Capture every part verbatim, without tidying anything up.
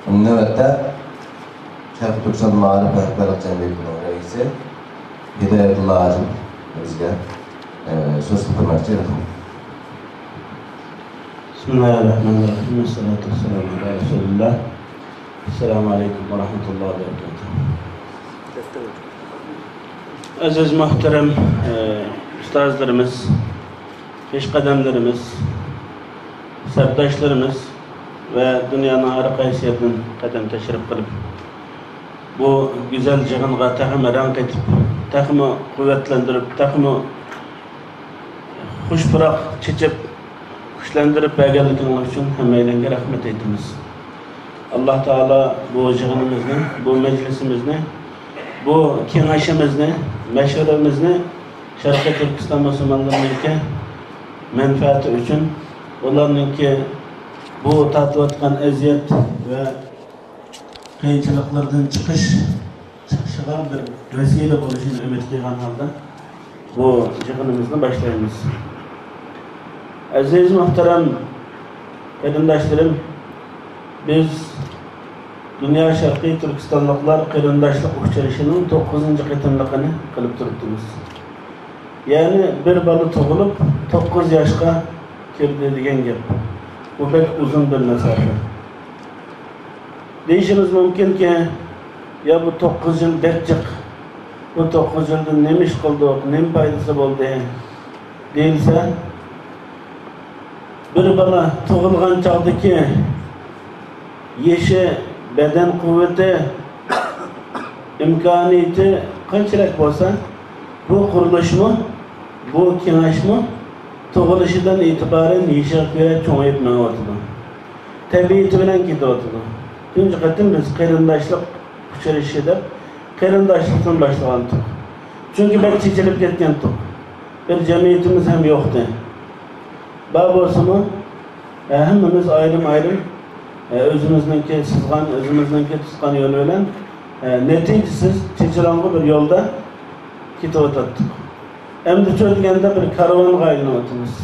نۆۋەتتە شەرقىي تۈركىستان مائارىپ رەھبەرلىك جەمئىيىتىنىڭ رەئىسى ھىدايەتۇللا ھاجىم بىزگە، ئە، سۆز قىلدۇرماقچى. بىسمىللاھىررەھمانىررەھىم. ۋەسسالاتۇ ۋەسسالامۇ ئەلا رەسۇلىللا. ئەسسالامۇ ئەلەيكۇم ۋە رەھمەتۇللاھى ۋە بەرىكاتۇھ. ئەزىز مۇھتەرەم، ئە، ئۇستازلىرىمىز، پېشقەدەملىرىمىز، سەپداشلىرىمىز ۋە دۇنيانىڭ ھەر قايسى يېرىدىن قەدەم تەشرىپ قىلىپ، بۇ گۈزەل يىغىنغا تېخىمۇ رەڭ قېتىپ، تېخىمۇ قۇۋۋەتلەندۈرۈپ، تېخىمۇ خۇش پۇراق چېچىپ، كۈچلەندۈرۈپ بەرگەنلىكىڭلار ئۈچۈن ھەممەيلەنگە رەھمەت ئېيتىمىز. ئاللا تائالا بۇ يىغىنىمىزنى، بۇ مەجلىسىمىزنى، بۇ كېڭىشىمىزنى، مەشۋىرىمىزنى شەرقىي تۈركىستان مۇسۇلمانلىرىنىڭكى مەنپەئەتى ئۈچۈن، ئۇلارنىڭكى بۇ تارتىۋاتقان ئەزىيەت ۋە قىيىنچىلىقلىرىدىن چىقىش، چىقىشىغا بىر ۋەسىلە بولۇشىنى ئۈمىد قىلغان ھالدا بۇ يىغىنىمىزنى باشلايمىز. ئەزىز مۇھتەرەم قېرىنداشلىرىم، بىز دۇنيا شەرقىي تۈركىستانلىقلار قېرىنداشلىق ئۇچرىشىشىنىڭ توققۇزىنچى قېتىملىقىنى قىلىپ تۇرۇپتىمىز. يەنى بىر بالا تۇغۇلۇپ، توققۇز ياشقا كىردى دېگەن گەپ. بۇ بەك ئۇزۇن بىر مەسافە. دېيىشىمىز مۇمكىنكى، يا بۇ توققۇز يىل بەك جىق، بۇ توققۇز يىلدا نېمە ئىش قىلدۇق، نېمە پايدىسى بولدى دېيىلسە، بىر بالا تۇغۇلغان چاغدىكى يېشى، بەدەن قۇۋۋىتى، ئىمكانىيىتى قانچىلىك بولسا، بۇ قۇرۇلۇشمۇ، بۇ كېڭەشمۇ تۇغۇلۇشىدىن ئېتىبارەن يېشىغا كۆرە چوڭىيىپ مېڭىۋاتىدۇ. تەبىئىتى بىلەن كېتىۋاتىدۇ. تۇنجى قېتىم بىز قېرىنداشلىق ئۇچرىشىشى دەپ قېرىنداشلىقتىن باشلىغانتۇق. چۈنكى بەك چېچىلىپ كەتكەنتۇق. بىر جەمئىيىتىمىز ھەم يوقتى. بار بولسىمۇ، ھەممىمىز ئايرىم-ئايرىم، ئۆزىمىزنىڭكى سىزغان، ئۆزىمىزنىڭكى تۇتقان يولى بىلەن، نەتىجىسىز، چېچىلاڭغۇ بىر يولدا كېتىۋاتاتتۇق. ئەمدىچۇ دېگەندە بىر كارۋانغا ئايلىنىۋاتىمىز.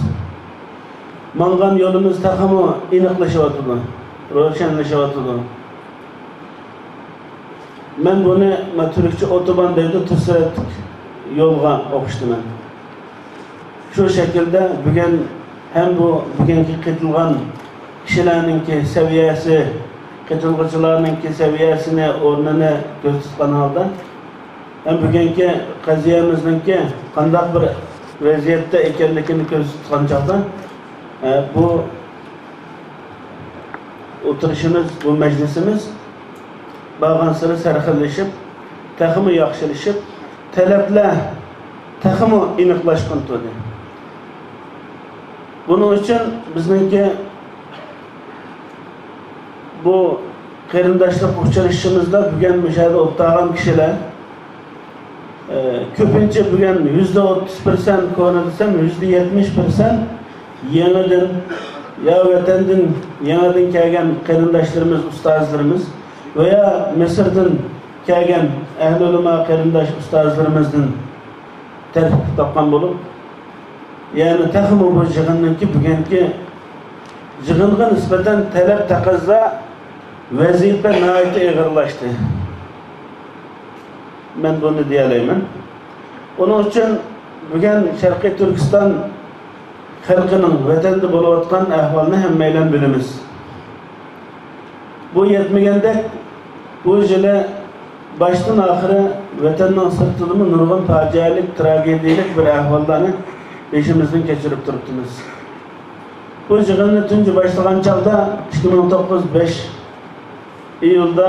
ماڭغان يولىمىز تېخىمۇ ئېنىقلىشىۋاتىدۇ، روشەنلىشىۋاتىدۇ. مەن بۇنى، ما، تۈركچە ئوتوبان دەيدۇ، تۈرسىرەتلىك يولغا ئوخشىتىمەن. شۇ شەكىلدە بۈگۈن ھەم بۇ بۈگۈنكى قېتىلغان كىشىلەرنىڭكى سەۋىيەسى، قېتىلغۇچىلارنىڭكى سەۋىيەسىنى، ئورنىنى كۆزدە تۇتقان ھالدا، ھەم بۈگۈنكى قەزىيەمىزنىڭكى قانداق بىر ۋەزىيەتتە ئىكەنلىكىنى كۆزدە تۇتقان چاغدا، ئە، بۇ ئولتۇرۇشىمىز، بۇ مەجلىسىمىز بارغانسېرى سەرخىللىشىپ، تېخىمۇ ياخشىلىشىپ، تەلەپلەر تېخىمۇ ئېنىقلاشقىن تۇردى. بۇنىڭ ئۈچۈن بىزنىڭكى بۇ قېرىنداشلىق ئۇچرىشىشىمىزدا بۈگۈن مۇشۇ يەردە ئولتۇرغان كىشىلەر، ئە، كۆپىنچە بۈگۈن يۈزدە ئوتتۇز پىرسەنت كونا دېسەم، يۈزدە يەتمىش پىرسەنت يېڭىدىن، يا ۋەتەندىن يېڭىدىن كەلگەن قېرىنداشلىرىمىز، ئۇستازلىرىمىز ۋە يا مىسىردىن كەلگەن ئەھلى ئۆلىما قېرىنداش ئۇستازلىرىمىزدىن تەركىب تاپقان بولۇپ، يەنى تېخىمۇ بۇ يىغىننىڭكى بۈگۈنكى يىغىنغا نىسبەتەن تەلەپ، تەقەززا، ۋەزىپە ناھايىتى ئېغىرلاشتى. مەن بۇنى دېيەلەيمەن. ئۇنىڭ ئۈچۈن بۈگۈن شەرقىي تۈركىستان خەلقىنىڭ ۋەتەندە بولۇۋاتقان ئەھۋالىنى ھەممەيلەن بىلىمىز. بۇ يەتمىگەندەك، بۇ يىلى باشتىن ئاخىرى ۋەتەننىڭ سىرتىدىمۇ نۇرغۇن پاجىئەلىك، تراگېدىيەلىك بىر ئەھۋاللارنى بېشىمىزدىن كەچۈرۈپ تۇرۇپتىمىز. بۇ يىغىننى تۇنجى باشلىغان چاغدا ئىككى مىڭ توققۇز بەش ئىيۇلدا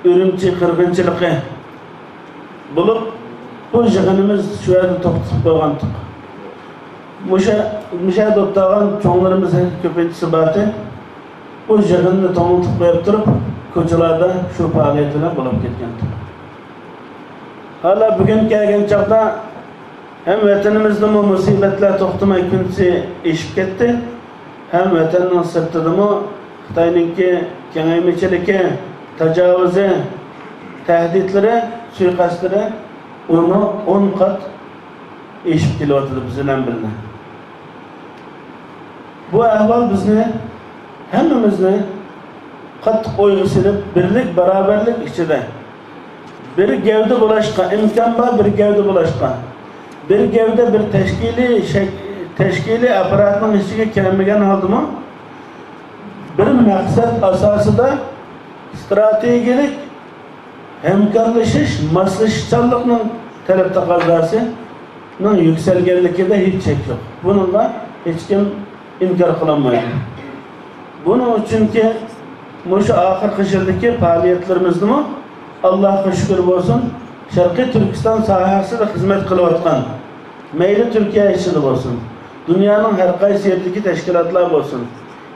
ئۈرۈمچى قىرغىنچىلىقى بولۇپ، بۇ يىغىنىمىز شۇ يەردە توختىتىپ قويغانتۇق. مۇشۇ، مۇشۇ يەردە ئولتۇرغان چوڭلىرىمىز كۆپىنچىسى بارتى، بۇ يىغىننى توڭلىتىپ قويۇپ تۇرۇپ، كوچىلاردا شۇ پائالىيەت بىلەن بولۇپ كەتكەنتۇق. ھالا بۈگۈن كەلگەن چاغدا ھەم ۋەتىنىمىزدىمۇ مۇسىبەتلەر توختىماي كۈنسېرى ئېشىپ كەتتى، ھەم ۋەتەننىڭ سىرتىدىمۇ خىتاينىڭكى كېڭەيمىچىلىكى، تاجاۋۇزى، تەھدىتلىرى، سۇيىقەستلىرى ئۇمۇ ئون قات ئېشىپ كېلىۋاتىدۇ بىز بىلەن بىللە. بۇ ئەھۋال بىزنى، ھەممىمىزنى قاتتىق ئويغا سېلىپ، بىرلىك، باراۋەرلىك ئىچىدە بىر گەۋدە بولۇشقا، ئىمكان بار بىر گەۋدە بولۇشقا، بىر گەۋدە، بىر تەشكىلىي شەك-، تەشكىلىي ئاپپاراتنىڭ ئىچىگە كىرمىگەن ھالدىمۇ، بىر مەقسەت ئاساسىدا ئىستراتېگىيەلىك ھەمكارلىشىش، ماسلىشىشچانلىقنىڭ تەلەپ تەقەززاسىنىڭ يۈكسەلگەنلىكىدە ھېچ شەك يوق. بۇنىڭغا ھېچكىم ئىنكار قىلالمايدۇ. بۇنىڭ ئۈچۈنكى مۇشۇ ئاخىرقى يىلدىكى پائالىيەتلىرىمىزنىمۇ، ئاللاھقا شۈكۈر بولسۇن، شەرقىي تۈركىستان ساھەسىدە خىزمەت قىلىۋاتقان، مەيلى تۈركىيە ئىچىدە بولسۇن، دۇنيانىڭ ھەر قايسى يېرىدىكى تەشكىلاتلار بولسۇن،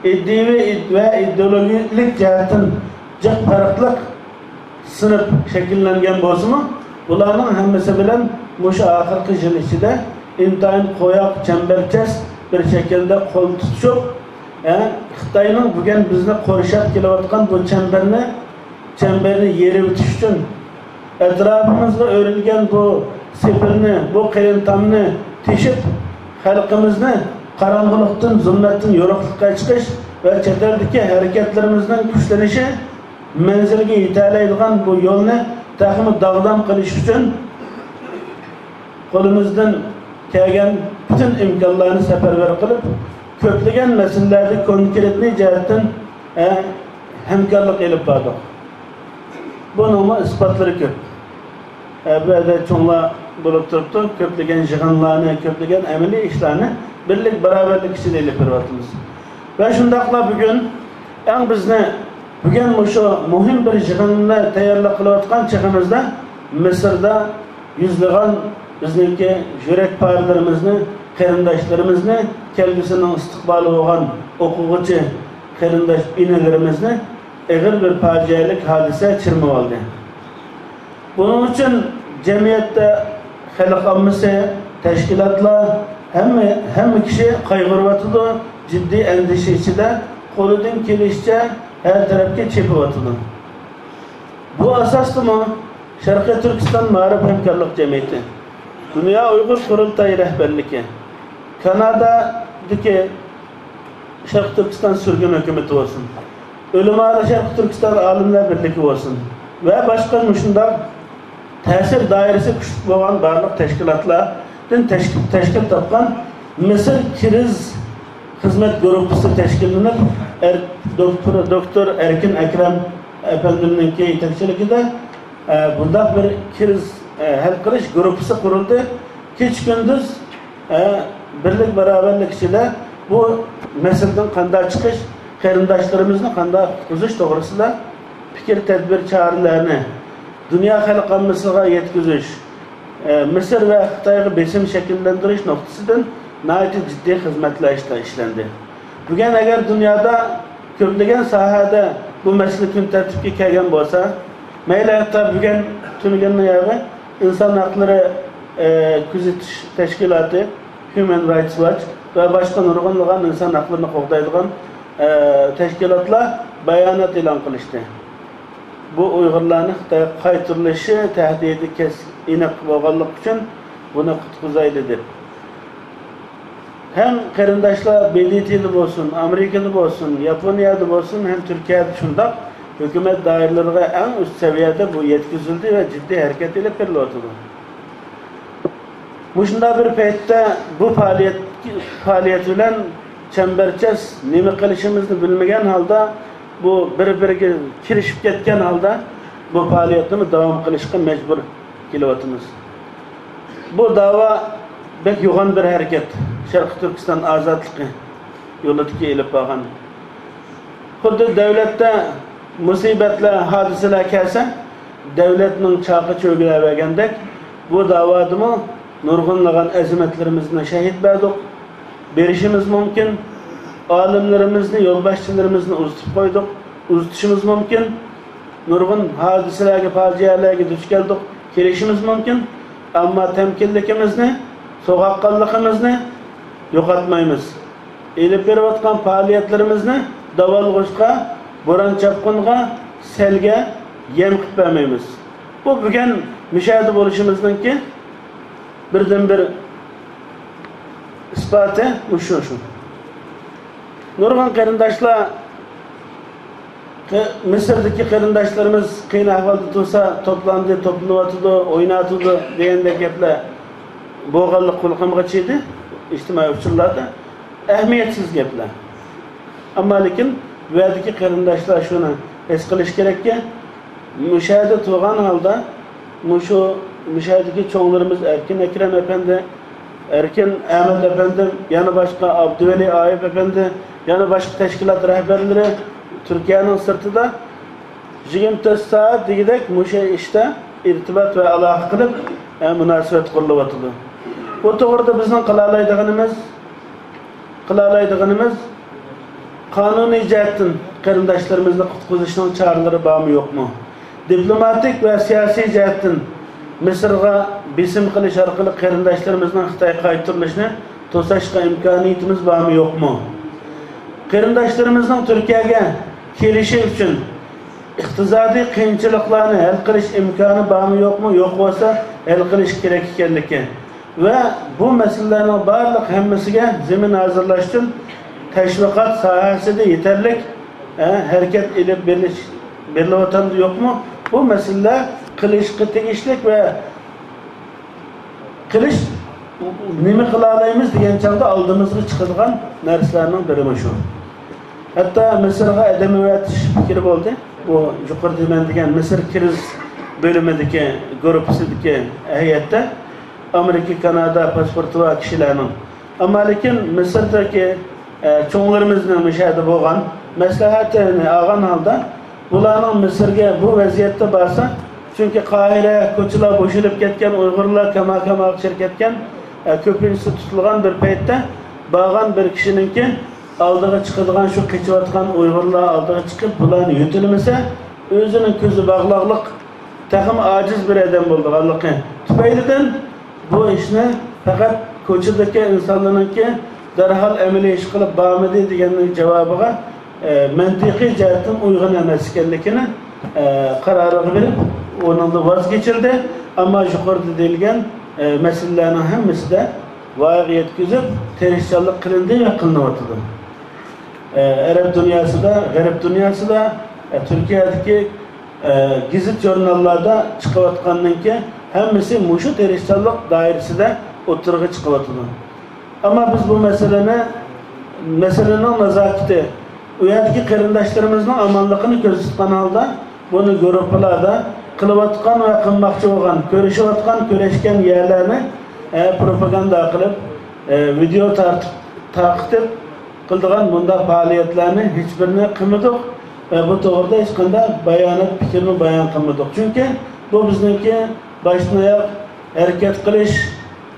ئىدىيىۋى ۋە ئىدېئولوگىيەلىك جەھەتتىن جىق پەرقلىق سىنىپ شەكىللەنگەن بولسىمۇ، بۇلارنىڭ ھەممىسى بىلەن مۇشۇ ئاخىرقى يىل ئىچىدە ئىنتايىن قويۇق، چەمبەرچاس بىر شەكىلدە قول تۇتۇشۇپ، ئە، خىتاينىڭ بۈگۈن بىزنى قورشاپ كېلىۋاتقان بۇ چەمبەرنى، چەمبەرنى يېرىۋېتىش ئۈچۈن، ئەتراپىمىزغا ئۆرۈلگەن بۇ سېپىلنى، بۇ قېلىن تامنى تېشىپ، خەلقىمىزنى قاراڭغۇلۇقتىن، زۇلمەتتىن يورۇقلۇققا چىقىش ۋە چەت ئەلدىكى ھەرىكەتلىرىمىزنىڭ كۈچلىنىشى مەنزىلگە يېتەلەيدىغان بۇ يولنى تېخىمۇ داغدام قىلىش ئۈچۈن قولىمىزدىن كەلگەن پۈتۈن ئىمكانلارنى سەپەرۋەر قىلىپ، كۆپلىگەن مەسىلىلەردە كونكرېتنىي جەھەتتىن، ئە، ھەمكارلىق ئېلىپ باردۇق. بۇنىڭمۇ ئىسپاتلىرى كۆپ. ئە، بۇ يەردە چوڭلار بولۇپ تۇرۇپتۇ، كۆپلىگەن يىغىنلارنى، كۆپلىگەن ئەمەلىي ئىشلارنى بىرلىك، باراۋەرلىك ئىچىدە ئېلىپ بېرىۋاتىمىز. ۋە شۇنداقلا بۈگۈن ئەڭ بىزنى، بۈگۈن مۇشۇ مۇھىم بىر يىغىننى تەييارلىق قىلىۋاتقان چېغىمىزدا، مىسىردا يۈزلىگەن بىزنىڭكى يۈرەك پارىلىرىمىزنى، قېرىنداشلىرىمىزنى، كەلگۈسىنىڭ ئىستىقبالى بولغان ئوقۇغۇچى قېرىنداش ئىنىلىرىمىزنى ئېغىر بىر پاجىئەلىك ھادىسە چىرمىۋالدى. بۇنىڭ ئۈچۈن جەمئىيەتتە خەلق ئاممىسى، تەشكىلاتلار، ھەممە، ھەممە كىشى قايغۇرۇۋاتىدۇ، جىددىي ئەندىشە ئىچىدە، قولىدىن كېلىشىچە ھەر تەرەپكە چېپىۋاتىدۇ. بۇ ئاساستىمۇ شەرقىي تۈركىستان مائارىپ ھەمكارلىق جەمئىيىتى، دۇنيا ئۇيغۇر قۇرۇلتايى رەھبەرلىكى، كانادادىكى شەرقىي تۈركىستان سۈرگۈن ھۆكۈمىتى بولسۇن، ئۆلىمالار شەرقىي تۈركىستان ئالىملار بىرلىكى بولسۇن ۋە باشقا مۇشۇنداق تەسىر دائىرىسى كۈچلۈك بولغان بارلىق تەشكىلاتلاردىن تەشكىل، تەشكىل تاپقان مىسىر كىرىز خىزمەت گۇرۇپپىسى تەشكىللىنىپ، ئەر-، دوكتور، دوكتور ئەركىن ئەكرەم ئەپەندىمنىڭكى يېتەكچىلىكىدە، ئە، بۇنداق بىر كىرىز، ئە، ھەل قىلىش گۇرۇپپىسى قۇرۇلدى. كېچە-كۈندۈز، ئە، بىرلىك، باراۋەرلىك ئىچىدە بۇ مەسىلىدىن قانداق چىقىش، قېرىنداشلىرىمىزنى قانداق قۇتقۇزۇش توغرىسىدا پىكىر، تەدبىر، چارىلەرنى دۇنيا خەلق ئاممىسىغا يەتكۈزۈش، ئە، مىسىر ۋە خىتايغا بېسىم شەكىللەندۈرۈش نۇقتىسىدىن ناھايىتى جىددىي خىزمەتلەر ئىشلە-، ئىشلەندى. بۈگۈن ئەگەر دۇنيادا كۆپلىگەن ساھەدە بۇ مەسىلە كۈن تەرتىپكە كەلگەن بولسا، مەيلى ھەتتا بۈگۈن تۈنۈگۈننىڭ ياغى ئىنسان ھەقلىرى، ئە، كۆزىتىش تەشكىلاتى، ھيۇمەن رايتس ۋاچ ۋە باشقا نۇرغۇنلىغان ئىنسان ھەقلىرىنى قوغدايدىغان، ئە، تەشكىلاتلار بايانات ئېلان قىلىشتى. بۇ ئۇيغۇرلارنى خىتايغا قايتۇرۇلۇشى تەھدىتى كەس-، ئېنىق بولغانلىقى ئۈچۈن بۇنى قۇتقۇزايلى دەپ. ھەم قېرىنداشلار ب د ت دا بولسۇن، ئامېرىكىدا بولسۇن، ياپونىيەدە بولسۇن، ھەم تۈركىيەدە شۇنداق ھۆكۈمەت دائىرىلىرىغا ئەڭ ئۈست سەۋىيەدە بۇ يەتكۈزۈلدى ۋە جىددىي ھەرىكەت ئېلىپ بېرىلىۋاتىدۇ. مۇشۇنداق بىر پەيتتە بۇ پائالىيەت، پائالىيەت بىلەن چەمبەرچاس نېمە قىلىشىمىزنى بىلمىگەن ھالدا، بۇ بىر-بىرىگە كىرىشىپ كەتكەن ھالدا بۇ پائالىيەتنىمۇ داۋام قىلىشقا مەجبۇر كېلىۋاتىمىز. بۇ داۋا بەك يوغان بىر ھەرىكەت، شەرقىي تۈركىستان ئازادلىقى يولىدىكى ئېلىپ بارغان. خۇددى دۆلەتتە مۇسىبەتلەر، ھادىسىلەر كەلسە، دۆلەتنىڭ چاقى چۆگىلەۋەرگەندەك، بۇ داۋادىمۇ نۇرغۇنلىغان ئەزىمەتلىرىمىزنى شەھىت بەردۇق، بېرىشىمىز مۇمكىن. ئالىملىرىمىزنى، يولباشچىلىرىمىزنى ئۇزىتىپ قويدۇق، ئۇزىتىشىمىز مۇمكىن. نۇرغۇن ھادىسىلەرگە، پاجىئەلەرگە دۇچ كەلدۇق، كېلىشىمىز مۇمكىن. ئەمما تەمكىنلىكىمىزنى، سوغۇققانلىقىمىزنى يوقاتمايمىز. ئېلىپ بېرىۋاتقان پائالىيەتلىرىمىزنى داۋالغۇشقا، بوران-چاپقۇنغا، سەلگە يەم قىلىپ بەرمەيمىز. بۇ بۈگۈن مۇشۇ يەردە بولۇشىمىزنىڭكى بىردىنبىر ئىسپاتى مۇشۇ، شۇ. نۇرغۇن قېرىنداشلار قى-، مىسىردىكى قېرىنداشلىرىمىز قىيىن ئەھۋالدا تۇرسا، توپلاندى، توپلىنىۋاتىدۇ، ئويناۋاتىدۇ دېگەندەك گەپلەر بولغانلىق قۇلىقىمغا چىدى ئىجتىمائىي ئۇچۇرلاردا. ئەھمىيەتسىز گەپلەر. ئەمما لېكىن بۇ يەردىكى قېرىنداشلار شۇنى ھېس قىلىش كېرەككى، مۇشۇ يەردە تۇرغان ھالدا مۇشۇ، مۇشۇ يەردىكى چوڭلىرىمىز ئەركىن ئەكرەم ئەپەندى، ئەركىن ئەمەت ئەپەندىم، يەنە باشقا ئابدۇۋەلى ئايۇپ ئەپەندى، يەنە باشقا تەشكىلات رەھبەرلىرى تۈركىيەنىڭ سىرتىدا يىگىرمە تۆت سائەت دېگۈدەك مۇشۇ ئىشتا ئىرتىبات ۋە ئالاقە قىلىپ، ئە، مۇناسىۋەت قۇرۇلۇۋاتىدۇ. بۇ توغرىدا بىزنىڭ قىلالايدىغىنىمىز، قىلالايدىغىنىمىز قانۇنىي جەھەتتىن قېرىنداشلىرىمىزنى قۇتقۇزۇشنىڭ چارىلىرى بارمۇ يوقمۇ؟ دىپلوماتىك ۋە سىياسىي جەھەتتىن مىسىرغا بېسىم قىلىش ئارقىلىق قېرىنداشلىرىمىزنىڭ خىتايغا قايتۇرۇلۇشىنى توساشقا ئىمكانىيىتىمىز بارمۇ يوقمۇ؟ قېرىنداشلىرىمىزنىڭ تۈركىيەگە كېلىشى ئۈچۈن ئىقتىسادىي قىيىنچىلىقلارنى ھەل قىلىش ئىمكانى بارمۇ يوقمۇ؟ يوق بولسا ھەل قىلىش كېرەك ئىكەنلىكى ۋە بۇ مەسىلىلەرنىڭ بارلىق ھەممىسىگە زېمىن ھازىرلاش ئۈچۈن تەشۋىقات ساھەسىدە يېتەرلىك، ئە، ھەرىكەت ئېلىپ بېرىلىش، بېرىلىۋاتامدۇ يوقمۇ؟ بۇ مەسىلىلەر قىلىشقا تېگىشلىك ۋە قىلىش، نېمە قىلالايمىز دېگەن چاغدا ئالدىمىزغا چىقىدىغان نەرسىلەرنىڭ بىرى مۇشۇ. ھەتتا مىسىرغا ئادەم ئەۋەتىش پىكرى بولدى. بۇ يۇقىرىدا مەن دېگەن مىسىر كىرىزىس بۆلۈمىدىكى گۇرۇپپىسىدىكى ھەيئەتتە ئامېرىكا، كانادا پاسپورتى بار كىشىلەرنىڭ. ئەمما لېكىن مىسىردىكى، ئە، چوڭلىرىمىزنىڭ مۇشۇ يەردە بولغان مەسلىھەتىنى ئالغان ھالدا، بۇلارنىڭ مىسىرگە بۇ ۋەزىيەتتە بارسا، چۈنكى قاھىرە، كوچىلار بوشىلىپ كەتكەن، ئۇيغۇرلار كاما-كاماغا چىرىپ كەتكەن، ئە، كۆپىنچىسى تۇتۇلغان بىر پەيتتە بارغان بىر كىشىنىڭكى ئالدىغا چىقىدىغان، شۇ قېچىۋاتقان ئۇيغۇرلار ئالدىغا چىقىپ، بۇلارنى يۆتىلىمىسە، ئۆزىنىڭ كۆزى باغلاقلىق، تېخىمۇ ئاجىز بىر ئادەم بولىدىغانلىقى تۈپەيلىدىن، بۇ ئىشنى پەقەت كوچىدىكى ئىنسانلارنىڭكى دەرھال ئەمەلىي ئىش قىلىپ بارمىدى دېگەننىڭ جاۋابىغا، ئە، مەنتىقىي جەھەتتىن ئۇيغۇن ئەمەس ئىكەنلىكىنى، ئە، قارارىغا بېرىپ، ئۇنىڭدىن ۋاز كېچىلدى. ئەمما يۇقىرىدا دېيىلگەن، ئە، مەسىلىلەرنىڭ ھەممىسىدە ۋايىغا يەتكۈزۈپ، تىرىشچانلىق قىلىندى ۋە قىلىنىۋاتىدۇ. ئە، ئەرەب دۇنياسىدا، غەرب دۇنياسىدا، ئە، تۈركىيەدىكى، ئە، گېزىت-ژۇرناللاردا چىقىۋاتقاننىڭكى ھەممىسى مۇشۇ تىرىشچانلىق دائىرىسىدە ئوتتۇرىغا چىقىۋاتىدۇ. ئەمما بىز بۇ مەسىلىنى، مەسىلىنىڭ نازاكىتى، ئۇ يەردىكى قېرىنداشلىرىمىزنىڭ ئامانلىقىنى كۆزدە تۇتقان ھالدا، بۇنى گۇرۇپپىلاردا قىلىۋاتقان ۋە قىلماقچى بولغان، كۆرۈشۈۋاتقان، كۆرۈشكەن يەرلەرنى، ئە، پروپاگاندا قىلىپ، ئە، ۋىدېئو تارتىپ، تارقىتىپ قىلىدىغان بۇنداق پائالىيەتلەرنى ھېچبىرىنى قىلمىدۇق ۋە بۇ توغرىدا ھېچقانداق بايانات، پىكىرمۇ بايان قىلمىدۇق. چۈنكى بۇ بىزنىڭكى باشتىن ئاياغ ھەرىكەت قىلىش،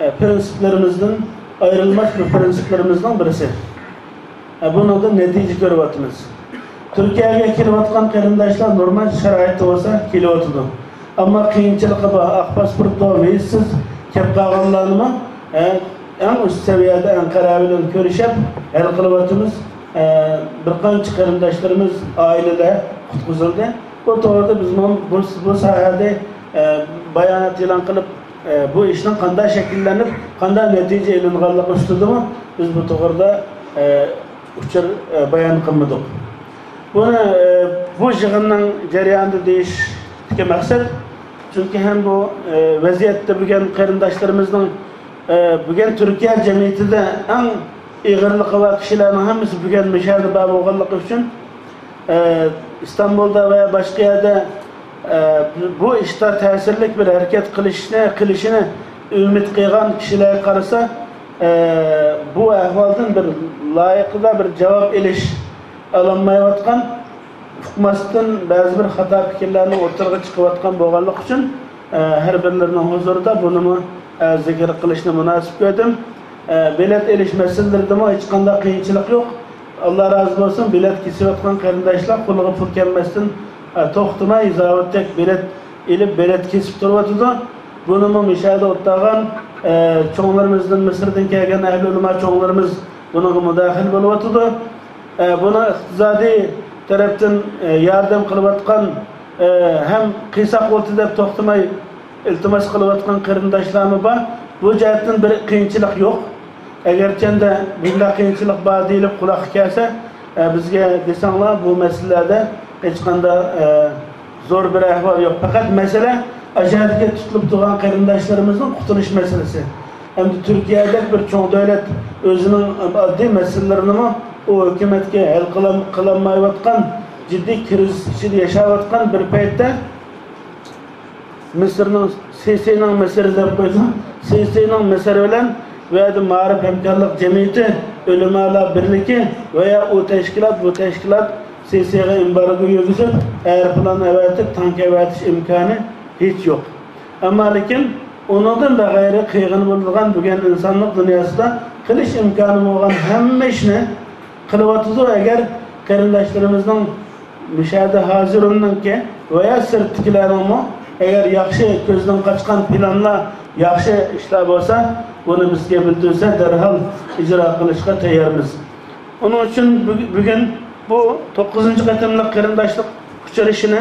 ئە، پىرىنسىپلىرىمىزدىن ئايرىلماس بىر پىرىنسىپلىرىمىزنىڭ بىرسى. ئە، بۇنىڭدىن نەتىجە كۆرۈۋاتىمىز. تۈركىيەگە كېلىۋاتقان قېرىنداشلار نورمال شارائىتتا بولسا كېلىۋاتىدۇ. ئەمما قىيىنچىلىقى بار، ئاق پاسپورت بار، ۋىزىسىز كەپ قالغانلارنىمۇ، ئە، ئەڭ ئۈست سەۋىيەدە ئەنقەرە بىلەن كۆرۈشۈپ ھەل قىلىۋاتىمىز. ئە، بىر قانچە قېرىنداشلىرىمىز، ئائىلىلەر قۇتقۇزۇلدى. بۇ توغرىدا بىزمۇ بۇ، بۇ ساھەدە، ئە، بايانات ئېلان قىلىپ، ئە، بۇ ئىشنىڭ قانداق شەكىللىنىپ، قانداق نەتىجە ئېلىنغانلىقى ئۈستىدىمۇ بىز بۇ توغرىدا، ئە، ئۇچۇر، ئە، بايان قىلمىدۇق. بۇنى، ئە، بۇ يىغىننىڭ جەريانىدا دېيىشتىكى مەقسەت، چۈنكى ھەم بۇ، ئە، ۋەزىيەتتە بۈگۈن قېرىنداشلىرىمىزنىڭ، ئە، بۈگۈن تۈركىيە جەمئىيىتىدە ئەڭ ئېغىرلىقى بار كىشىلەرنىڭ ھەممىسى بۈگۈن مۇشۇ يەردە بار بولغانلىقى ئۈچۈن، ئە، ئىستانبۇلدا ۋە باشقا يەردە، ئە، بۇ ئىشتا تەسىرلىك بىر ھەرىكەت قىلىشنى، قىلىشىنى ئۈمىد قىلغان كىشىلەرگە قارىسا، ئە، بۇ ئەھۋالدىن بىر لايىقىدا بىر جاۋاب ئېلىش ئالالمايۋاتقان، ئۇقماستىن بەزى بىر خاتا پىكىرلەرنىڭ ئوتتۇرىغا چىقىۋاتقان بولغانلىقى ئۈچۈن، ئە، ھەر بىرلىرىنىڭ ھۇزۇرىدا بۇنىمۇ، ئە، زىكىر قىلىشنى مۇناسىپ كۆردۈم. ئە، بېلەت ئېلىش مەسىلىلىرىدىمۇ ھېچقانداق قىيىنچىلىق يوق. ئاللا رازى بولسۇن، بېلەت كېسىۋاتقان قېرىنداشلار قولىغا پۇل كەلمەستىن، ئە، توختىماي زاۋۇتتەك بېلەت ئېلىپ، بېلەت كېسىپ تۇرۇۋاتىدۇ. بۇنىمۇ مۇشۇ يەردە ئولتۇرغان، ئە، چوڭلىرىمىزدىن، مىسىردىن كەلگەن ئەھلى ئۆلىما چوڭلىرىمىز بۇنىڭغا مۇداخىل بولۇۋاتىدۇ. ئە، بۇنىڭ ئىقتىسادىي تەرەپتىن، ئە، ياردەم قىلىۋاتقان، ئە، ھەم قىلساق بولدى دەپ توختىماي ئىلتىماس قىلىۋاتقان قېرىنداشلارمۇ بار. بۇ جەھەتتىن بىر قىيىنچىلىق يوق. ئەگەرچەندە بۇنداق قىيىنچىلىق بار دېيىلىپ قۇلاققا كەلسە، ئە، بىزگە دېسەڭلار، بۇ مەسىلىلەردە، ھېچقانداق، ئە، زور بىر ئەھۋال يوق. پەقەت مەسىلە ئاشۇ يەردىكى تۇتۇلۇپ تۇرغان قېرىنداشلىرىمىزنىڭ قۇتۇلۇش مەسىلىسى. ئەمدى تۈركىيەدەك بىر چوڭ دۆلەت ئۆزىنىڭ ئاددىي مەسىلىلىرىنىمۇ ئۇ ھۆكۈمەتكە ھەل قىلام-، قىلالمايۋاتقان، جىددىي كىرىزىس ئىچىدە ياشاۋاتقان بىر پەيتتە، مىسىرنىڭ، سىسىنىڭ مىسىرى دەپ قويسام، سىسىنىڭ مىسىرى بىلەن بۇ يەردە مائارىپ ھەمكارلىق جەمئىيىتى، ئۆلىمالار بىرلىكى ۋە يا ئۇ تەشكىلات، بۇ تەشكىلات سىسىغا ئېمبارگو يۈرگۈزۈپ، ئايروپىلان ئەۋەتىپ، تانك ئەۋەتىش ئىمكانى ھېچ يوق. ئەمما لېكىن ئۇنىڭدىن بەغەيرى قىيغىنى بولىدىغان بۈگۈن ئىنسانلىق دۇنياسىدا قىلىش ئىمكانى بولغان ھەممە ئىشنى قىلىۋاتىدۇ. ئەگەر قېرىنداشلىرىمىزنىڭ مۇشۇ يەردە ھازىرۇننىڭكى ۋە يا سىرتتىكىلەرنىڭمۇ ئەگەر ياخشى كۆزدىن قاچقان پىلانلار، ياخشى ئىشلار بولسا، بۇنى بىزگە بىلدۈرسە، دەرھال ئىجرا قىلىشقا تەييارمىز. ئۇنىڭ ئۈچۈن بۈگ-، بۈگۈن بۇ توققۇزىنچى قېتىملىق قېرىنداشلىق ئۇچرىشىشىنى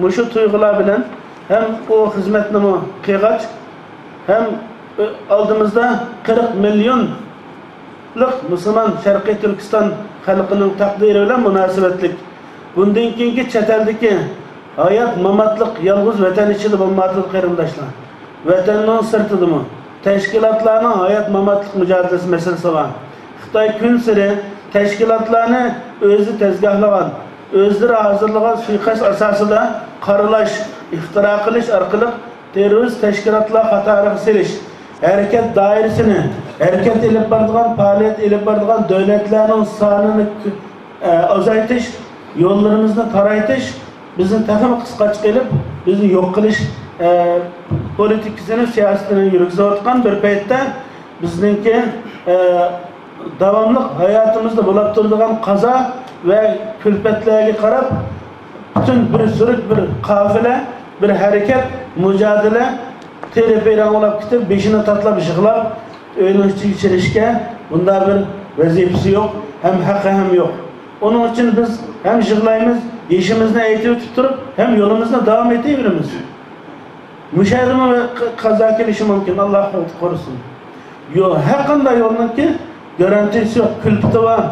مۇشۇ تۇيغۇلار بىلەن ھەم ئۇ خىزمەتنىمۇ قىلغاچ، ھەم ئالدىمىزدا قىرىق مىليون لىق مۇسۇلمان شەرقىي تۈركىستان خەلقىنىڭ تەقدىرى بىلەن مۇناسىۋەتلىك. بۇندىن كېيىنكى چەت ئەلدىكى ھايات-ماماتلىق يالغۇز ۋەتەن ئىچىدە بولمايدۇ، قېرىنداشلار. ۋەتەننىڭ سىرتىدىمۇ تەشكىلاتلارنىڭ ھايات-ماماتلىق مۇجادىلىسى مەسىلىسى بار. خىتاي كۈنسېرى تەشكىلاتلارنى ئۆزى تەزگاھلىغان، ئۆزلىرى ھازىرلىغان سۇيىقەست ئاساسىدا قارىلاش، ئىفتىرا قىلىش ئارقىلىق تېررورىست تەشكىلاتلار قاتارىغا سېلىش، ھەرىكەت دائىرىسىنى، ھەرىكەت ئېلىپ بارىدىغان، پائالىيەت ئېلىپ بارىدىغان دۆلەتلەرنىڭ سانىنى، ئە، ئازايتىش، يوللىرىمىزنى تارايتىش، بىزنى تېخىمۇ قىسقاچە قىلىپ، بىزنى يوق قىلىش، ئە، پولىتىكىسىنى، سىياسىتىنى يۈرگۈزۈۋاتقان بىر پەيتتە، بىزنىڭكى، ئە، داۋاملىق ھاياتىمىزدا بولۇپ تۇرىدىغان قازا ۋە كۈلپەتلەرگە قاراپ، پۈتۈن بىر سۈرۈك، بىر قافىلە، بىر ھەرىكەت، مۇجادىلە تېرە-پېرەڭ بولاپ كېتىپ، بېشىنى تاتىلاپ يىغلاپ، ئۆينىڭ ئىچىگە كىرىشكە بۇنداق بىر ۋەزىپىسى يوق، ھەم ھەققى ھەم يوق. ئۇنىڭ ئۈچۈن بىز ھەم يىغلايمىز، يېشىمىزنى ئېيتىۋېتىپ تۇرۇپ، ھەم يولىمىزنى داۋام ئېتىۋېرىمىز. مۇشۇ يەردىمۇ ق-، قازا كېلىشى مۇمكىن، ئاللا قورۇسۇن. يو-، ھەر قانداق يولنىڭكى گارانتىيىسى يوق، كۈلپىتى بار.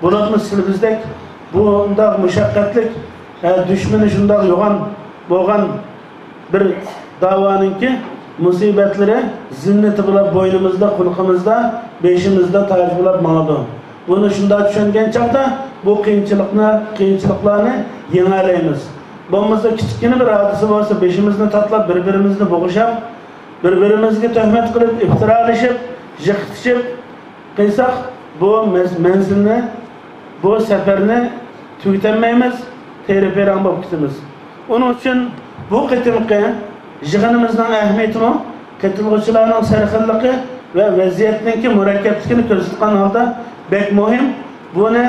بولۇپمۇ سىلى بىزدەك بۇنداق مۇشەققەتلىك، ھە، دۈشمىنى شۇنداق يوغان بولغان بىر داۋانىڭكى مۇسىبەتلىرى زىننىتى بولاپ بوينىمىزدا، قۇلىقىمىزدا، بېشىمىزدا تاج بولاپ ماڭىدۇ. بۇنى شۇنداق چۈشەنگەن چاغدا بۇ قىيىنچىلىقنى، قىيىنچىلىقلارنى يېڭەلەيمىز. بولمىسا كىچىككىنە بىر ھادىسە بولسا بېشىمىزنى تاتلاپ، بىر-بىرىمىزنى بوغۇشاپ، بىر-بىرىمىزگە تۆھمەت قىلىپ، ئىپتىرالىشىپ، جىقىتىشىپ قىلساق، بۇ مەز-، مەنزىلنى، بۇ سەپەرنى تۈگىتەلمەيمىز، تېرە-پېرەڭ بولۇپ كېتىمىز. ئۇنىڭ ئۈچۈن بۇ قېتىمقى يىغىنىمىزنىڭ ئەھمىيىتىمۇ قېتىلغۇچىلارنىڭ سەرخىللىقى ۋە ۋەزىيەتنىڭكى مۇرەككەپلىكىنى كۆرسىتىدىغان ھالدا بەك مۇھىم. بۇنى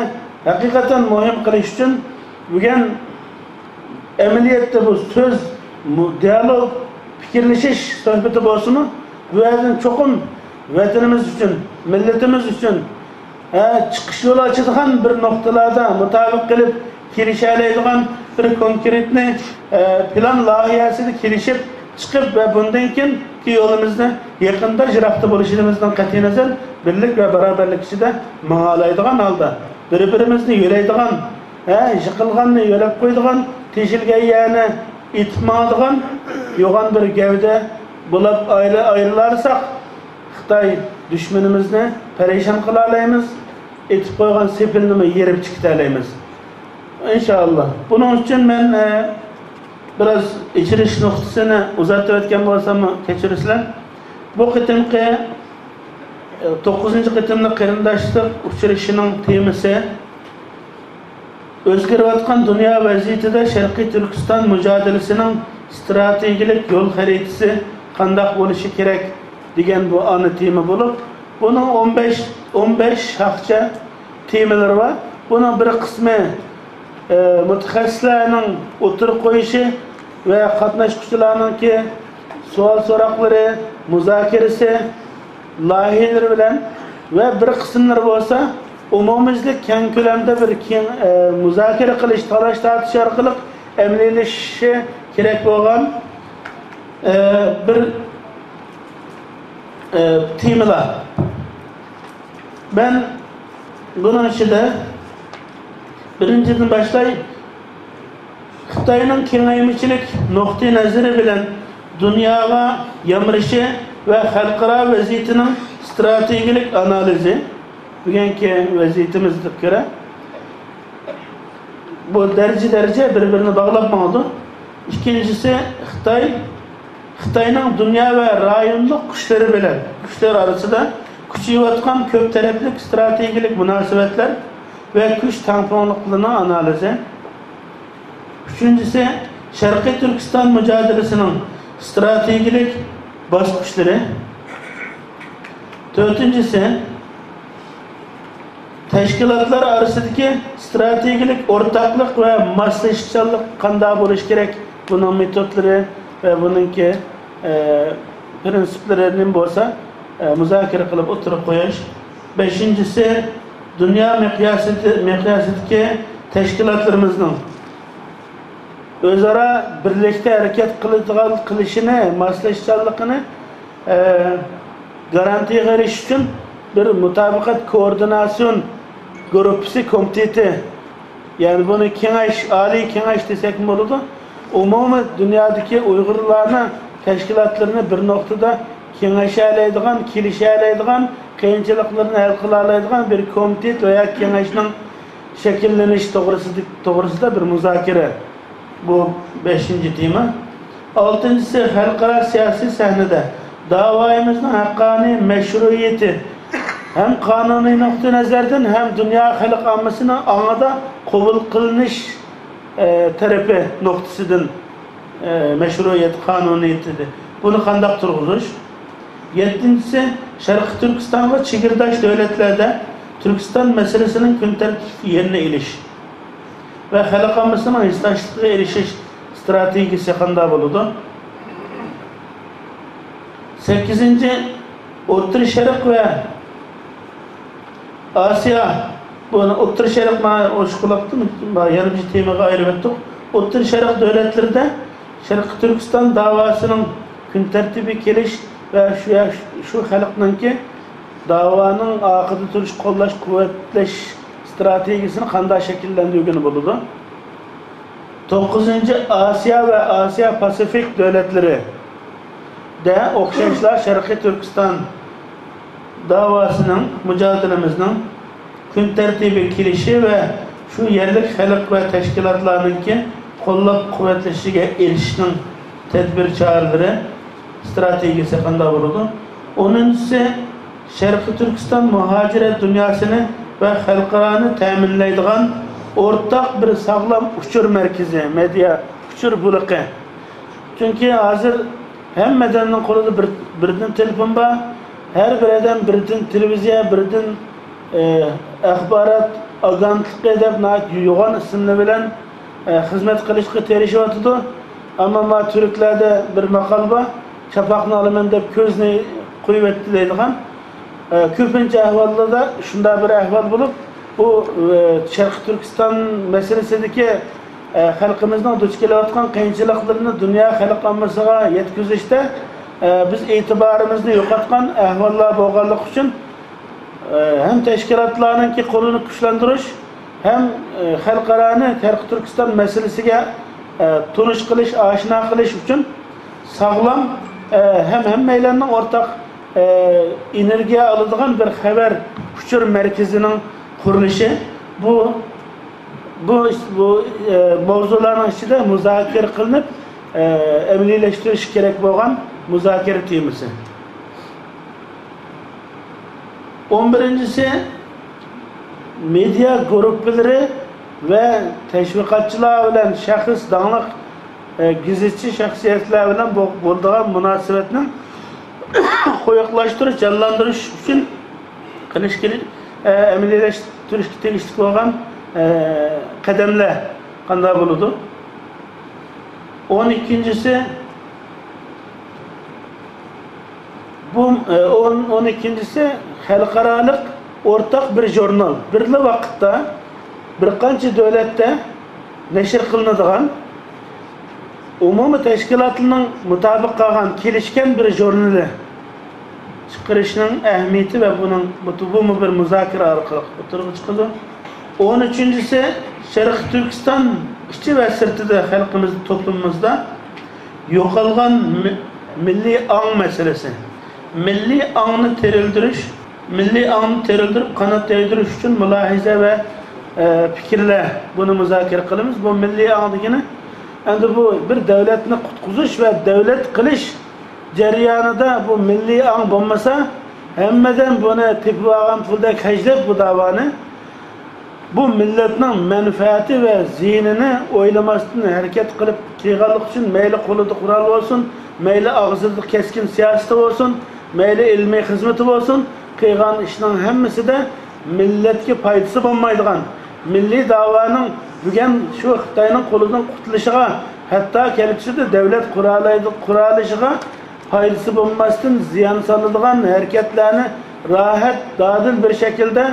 ھەقىقەتەن مۇھىم قىلىش ئۈچۈن بۈگۈن ئەمەلىيەتتە بۇ سۆز، مۇ-، دىيالوگ، پىكىرلىشىش سۆھبىتى بولسىمۇ، بۇ يەردىن چوقۇم ۋەتىنىمىز ئۈچۈن، مىللىتىمىز ئۈچۈن، ھە، چىقىش يولى ئاچىدىغان بىر نۇقتىلاردا مۇتابىقەت قىلىپ، كېلىشەلەيدىغان بىر كونكرېتنى، ئە، پىلان لايىھەسىدە كېلىشىپ چىقىپ ۋە بۇندىن كېيىنكى يولىمىزنى يېقىندا، يىراقتا بولۇشىمىزدىن قەتئىي نەزەر، بىرلىك ۋە باراۋەرلىك ئىچىدە ماڭالايدىغان ھالدا، بىر-بىرىمىزنى يۆلەيدىغان، ھە، يىقىلغاننى يۆلەپ قويىدىغان، تېشىلگەن يەرنى ئېتىپ ماڭىدىغان يوغان بىر گەۋدە بولاپ ئايرى-، ئايرىلالىساق، خىتاي دۈشمىنىمىزنى پەرىشان قىلالايمىز، ئېتىپ قويغان سېپىلنىمۇ يېرىپ چىقىتالايمىز. ئىنشائاللا. بۇنىڭ ئۈچۈن مەن، ئە، بىراز ئېچىلىش نۇقتىسىنى ئۇزارتىۋەتكەن بولساممۇ كەچۈرۈسىلەر. بۇ قېتىمقى، ئە، توققۇزىنچى قېتىملىق قېرىنداشلىق ئۇچرىشىشىنىڭ تېمىسى ئۆزگىرىۋاتقان دۇنيا ۋەزىيىتىدە شەرقىي تۈركىستان مۇجادىلىسىنىڭ ئىستراتېگىيەلىك يول خەرىتىسى قانداق بولۇشى كېرەك دېگەن بۇ ئانا تېما بولۇپ، بۇنىڭ ئون بەش، ئون بەش شاخچە تېمىلىرى بار. بۇنىڭ بىر قىسمى، ئە، مۇتەخەسسىسلەرنىڭ ئوتتۇرىغا قويۇشى ۋە قاتناشقۇچىلارنىڭكى سوئال-سوراقلىرى، مۇزاكىرىسى، لايىھەلىرى بىلەن ۋە بىر قىسىملىرى بولسا ئومۇميۈزلۈك كەڭ كۆلەمدە بىر كېڭ، ئە، مۇزاكىرە قىلىش، تالاش-تارتىش ئارقىلىق ئەمەلىيلىشىشى كېرەك بولغان، ئە، بىر، ئە، تېمىلار. مەن بۇنىڭ ئىچىدە بىرىنچىدىن باشلاي. خىتاينىڭ كېڭەيمىچىلىك نۇقتىئى نەزىرى بىلەن دۇنياغا يامرىشى ۋە خەلقئارا ۋەزىيىتىنىڭ ئىستراتېگىيەلىك ئانالىزى، بۈگۈنكى ۋەزىيىتىمىزگە كۆرە، بۇ دەرىجە-دەرىجە بىر-بىرىنى باغلاپ ماڭىدۇ. ئىككىنچىسى، خىتاي، خىتاينىڭ دۇنيا ۋە رايونلۇق كۈچلىرى بىلەن، كۈچلەر ئارىسىدا كۈچىيىۋاتقان كۆپ تەرەپلىك ئىستراتېگىيەلىك مۇناسىۋەتلەر ۋە كۈچ تەڭپۇڭلۇقلىرىنىڭ ئانالىزى. ئۈچىنچىسى، شەرقىي تۈركىستان مۇجادىلىسىنىڭ ئىستراتېگىيەلىك باسقۇچلىرى. تۆتىنچىسى، تەشكىلاتلار ئارىسىدىكى ئىستراتېگىيەلىك ئورتاقلىق ۋە ماسلىشىشچانلىق قانداق بولۇشى كېرەك، بۇنىڭ مېتودلىرى ۋە بۇنىڭكى، ئە، پىرىنسىپلىرى نېمە بولسا، ئە، مۇزاكىرە قىلىپ ئوتتۇرىغا قويۇش. بەشىنچىسى، دۇنيا مىقياسىدە-، مىقياسىدىكى تەشكىلاتلىرىمىزنىڭ ئۆزئارا بىرلىكتە ھەرىكەت قىلىدىغان، قىلىشىنى، ماسلىشىشچانلىقىنى، ئە، گارانتىيەگە ئېرىشىش ئۈچۈن بىر مۇتابىقەت كوئوردىناتسىيون گۇرۇپپىسى كومىتېتى، يەنى بۇنى كېڭەش، ئالىي كېڭەش دېسەكمۇ بولىدۇ. ئومۇمىي دۇنيادىكى ئۇيغۇرلارنىڭ تەشكىلاتلىرىنى بىر نۇقتىدا كېڭىشەلەيدىغان، كېلىشەلەيدىغان، قىيىنچىلىقلىرىنى ھەل قىلالايدىغان بىر كومىتېت ۋە يا كېڭەشنىڭ شەكىللىنىش توغرىسىدا، توغرىسىدا بىر مۇزاكىرە. بۇ بەشىنچى تېما. ئالتىنچىسى، خەلقئارا سىياسىي سەھنىدە داۋايىمىزنىڭ ھەققانىي مەشرۇئىيىتى ھەم قانۇنىي نۇقتىئى نەزەردىن ھەم دۇنيا خەلق ئاممىسىنىڭ ئاڭىدا قوبۇل قىلىنىش، ئە، تەرىپى نۇقتىسىدىن، ئە، مەشرۇئىيەت قانۇنىيىتىدە بۇنى قانداق تۇرغۇزۇش؟ يەتتىنچىسى، شەرقىي تۈركىستانغا چېگرىداش دۆلەتلەردە تۈركىستان مەسىلىسىنىڭ كۈن تەرتىپلىك يېرىنى ئېلىش ۋە خەلق ئاممىسىنىڭ ھېسداشلىقىغا ئېرىشىش ئىستراتېگىيىسى قانداق بولىدۇ؟ سەككىزىنچى، ئوتتۇرا شەرق ۋە ئاسىيا، بۇ ئوتتۇرا شەرق، مانا ئوشۇقلاپتۇ، يەنە بىر تېمىغا ئايرىۋەتتۇق. ئوتتۇرا شەرق دۆلەتلىرىدە شەرقىي تۈركىستان داۋاسىنىڭ كۈن تەرتىپىگە كېلىش ۋە شۇ، شۇ خەلقنىڭكى داۋانىڭ ئارقىدا تۇرۇش، قوللاش، قۇۋۋەتلەش ئىستراتېگىيىسىنى قانداق شەكىللەندۈرگىلى بولىدۇ؟ توققۇزىنچى، ئاسىيا ۋە ئاسىيا پاسىفىك دۆلەتلىرىدە ئوخشاشلا شەرقىي تۈركىستان داۋاسىنىڭ، مۇجادىلىمىزنىڭ كۈن تەرتىپىگە كېلىشى ۋە شۇ يەرلىك خەلق ۋە تەشكىلاتلارنىڭكى قوللاپ قۇۋۋەتلىشىگە ئېرىشىشنىڭ تەدبىر چارىلىرى، ئىستراتېگىيىسى قانداق بولىدۇ؟ ئونىنچىسى، شەرقىي تۈركىستان مۇھاجىرەت دۇنياسىنى ۋە خەلقئارانى تەمىنلەيدىغان ئورتاق بىر ساغلام ئۇچۇر مەركىزى، مېدىيا ئۇچۇر بۇلىقى. چۈنكى ھازىر ھەممە ئادەمنىڭ قولىدا بىر، بىردىن تېلېفون بار، ھەر بىر ئادەم بىردىن تېلېۋىزىيە، بىردىن، ئە، ئاخبارات ئاگېنتلىقى دەپ ناھايىتى يوغان ئىسىملار بىلەن، ئە، خىزمەت قىلىشقا تىرىشىۋاتىدۇ. ئەمما ما تۈركلەردە بىر ماقال بار، چاپاقنى ئالىمەن دەپ كۆزنى قويۇۋەتتى دەيدىغان. ئە، كۆپىنچە ئەھۋاللاردا شۇنداق بىر ئەھۋال بولۇپ، بۇ، ئە، شەرقىي تۈركىستان مەسىلىسىدىكى، ئە، خەلقىمىزنىڭ دۇچ كېلىۋاتقان قىيىنچىلىقلىرىنى دۇنيا خەلق ئاممىسىغا يەتكۈزۈشتە، ئە، بىز ئېتىبارىمىزنى يوقاتقان ئەھۋاللار بولغانلىقى ئۈچۈن، ئە، ھەم تەشكىلاتلارنىڭكى قولىنى كۈچلەندۈرۈش، ھەم، ئە، خەلقئارانى شەرقىي تۈركىستان مەسىلىسىگە، ئە، تونۇش قىلىش، ئاشنا قىلىش ئۈچۈن ساغلام، ئە، ھەم ھەممەيلەننىڭ ئورتاق، ئە، ئېنېرگىيە ئالىدىغان بىر خەۋەر ئۇچۇر مەركىزىنىڭ قۇرۇلۇشى، بۇ، بۇ، بۇ، ئە، ماۋزۇلارنىڭ ئىچىدە مۇزاكىرە قىلىنىپ، ئە، ئەمەلىيلەشتۈرۈش كېرەك بولغان مۇزاكىرە تېمىسى. ئون بىرىنچىسى، مېدىيا گۇرۇپپىلىرى ۋە تەشۋىقاتچىلار بىلەن شەخس، داڭلىق، ئە، گېزىتچى شەخسىيەتلەر بىلەن بو-، بولىدىغان مۇناسىۋەتنىڭ قويۇقلاشتۇرۇش، جانلاندۇرۇش ئۈچۈن قىلىش كېرەك، ئە، ئەمەلىيلەشتۈرۈشكە تېگىشلىك بولغان، ئە، قەدەملەر قانداق بولىدۇ؟ ئون ئىككىنچىسى، بۇ، ئە، ئون، ئون ئىككىنچىسى خەلقئارالىق ئورتاق بىر ژۇرنال، بىرلا ۋاقىتتا بىر قانچە دۆلەتتە نەشر قىلىنىدىغان، ئومۇمىي تەشكىلاتلىرىنىڭ مۇتابىق قالغان، كېلىشكەن بىر ژۇرنىلى چىقىرىشنىڭ ئەھمىيىتى ۋە بۇنىڭ، بۇ، بۇمۇ بىر مۇزاكىرە ئارقىلىق ئوتتۇرىغا چىقىدۇ. ئون ئۈچىنچىسى، شەرقىي تۈركىستان ئىچى ۋە سىرتىدا خەلقىمىز، توپلۇمىمىزدا يوقالغان مى-، مىللىي ئاڭ مەسىلىسى، مىللىي ئاڭنى تىرىلدۈرۈش، مىللىي ئاڭنى تىرىلدۈرۈپ، قانات يايدۇرۇش ئۈچۈن مۇلاھىزە ۋە، ئە، پىكىرلەر، بۇنى مۇزاكىرە قىلىمىز. بۇ مىللىي ئاڭ دېگىنى، ئەمدى بۇ بىر دۆلەتنى قۇتقۇزۇش ۋە دۆلەت قىلىش جەريانىدا بۇ مىللىي ئاڭ بولمىسا، ھەممىدىن بۇنى تېپىۋالغان پۇلدەك خەجلەپ بۇ داۋانى، بۇ مىللەتنىڭ مەنپەئەتى ۋە زىيىنىنى ئويلىماستىن ھەرىكەت قىلىپ كەلگەنلىكى ئۈچۈن، مەيلى قولىدا قورال بولسۇن، مەيلى ئاغزىدا كەسكىن سىياسىتى بولسۇن، مەيلى ئىلمىي خىزمىتى بولسۇن، قىلغان ئىشنىڭ ھەممىسىدە مىللەتكە پايدىسى بولمايدىغان، مىللىي داۋانىڭ بۈگۈن شۇ خىتاينىڭ قولىدىن قۇتۇلۇشىغا، ھەتتا كەلگۈسىدە دەۋلەت قۇرالايدۇ-، قۇرالىشىغا پايدىسى بولماستىن زىيان سالىدىغان ھەرىكەتلەرنى راھەت، دادىل بىر شەكىلدە،